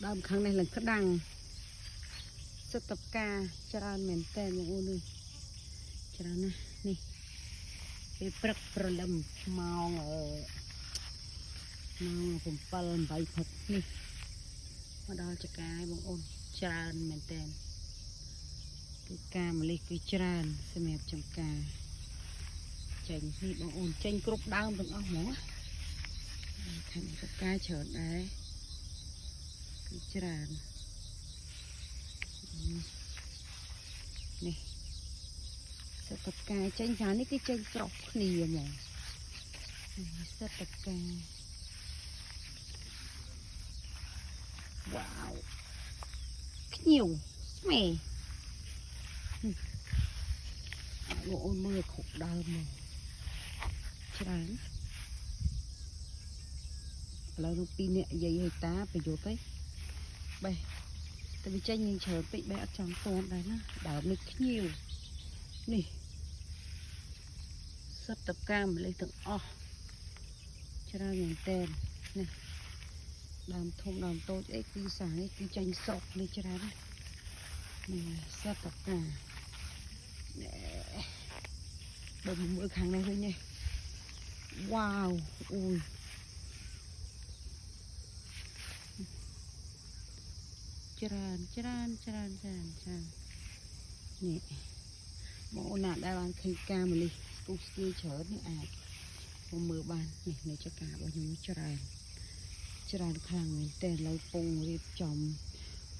ដើមខាងនេះឡើងក្តាំងសិតតផ្កាច្រើនមែនតើបងអូនអើយច្រើនណាស់នេះពេលព្រឹកព្រលឹមម៉ោងអឺម៉ោង7 8ព្រឹកនេះមកដល់ចកាយបងអូនច្រើនមែនតើគឺការម្លិះគឺច្រើនសម្រាប់ចំការចេញនេះបងអូនចេញគ្រប់ដើមទាំងអស់ហ្មងណាខាងនេះក៏ផ្កាច្រើនដែរគឺច្រើននេះសិតតផ្កាចេញច្រើននេះគឺចេញស្រុះគ្នាហ្មងនេះសិតតផ្កាវ៉ាវខ្ញៀវស្មេបងអូនមើលគ្រប់ដើមមកច្រើនឥឡូវនោះពីរនាក់យាយឲ្យតាប្រយុទ្ធទៅបេះតែវាចេញនឹងច្រើនពេកបេះអត់ចង់តន់ដែរណាដើមនេះខ្ញៀវនេះសិតតផ្កាម្លេះទាំងអស់ច្រើនមែនទែននេះដើមធំដើមតូចអីគឺសានេះគឺចេញស្រុកនេះច្រើនណាស់នេះសិតតផ្កានេះបើមើលខាងនេះវិញនេះវ៉ាវអូយច្រើនច្រើនច្រើនច្រើនច្រើននេះបងអូនណាដែលបានឃើញការម្លិះស្ពុះស្គាយច្រើននេះអាចមកមើលបាននេះនៅចការរបស់ខ្ញុំច្រើនច្រើនខ្លាំងមែនតើឥឡូវពងរៀបចំ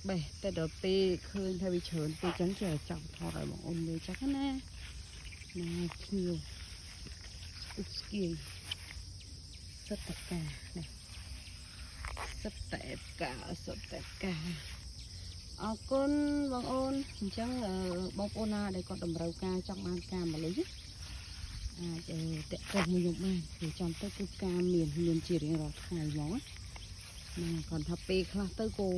បេះតែដល់ពេលឃើញថាវាច្រើនពេកចឹងចេះចង់ថតឲ្យបងអូនមើលចឹងណាណាភ្ញៀវស្ពុះស្គាយសិតតកានេះសិតតែផ្កាសិតតែផ្កាអរគុណបងអូនអញ្ចឹងបងប្អូនណាដែលគាត់តម្រូវការចង់បានផ្កាម្លិះអាចតាក់ទងមួយខ្ញុំបានគឺចាំទៅគឺផ្កាមានមានជារៀងរាល់ថ្ងៃហ្មងណាគាត់ថាពេលខ្លះទៅក៏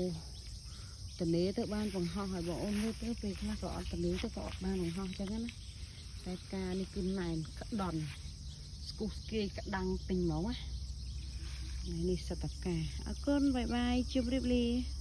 តនេទៅបានបង្ហោះឲ្យបងអូនមើលទៅពេលខ្លះក៏អត់តនេទៅក៏អត់បានបង្ហោះអញ្ចឹងណាតែផ្កានេះគឺណែនក្ដន់ស្គុះស្គាយក្តាំងពេញហ្មងណានេះសិតតផ្កាអរគុណ bye bye ជម្រាបលា។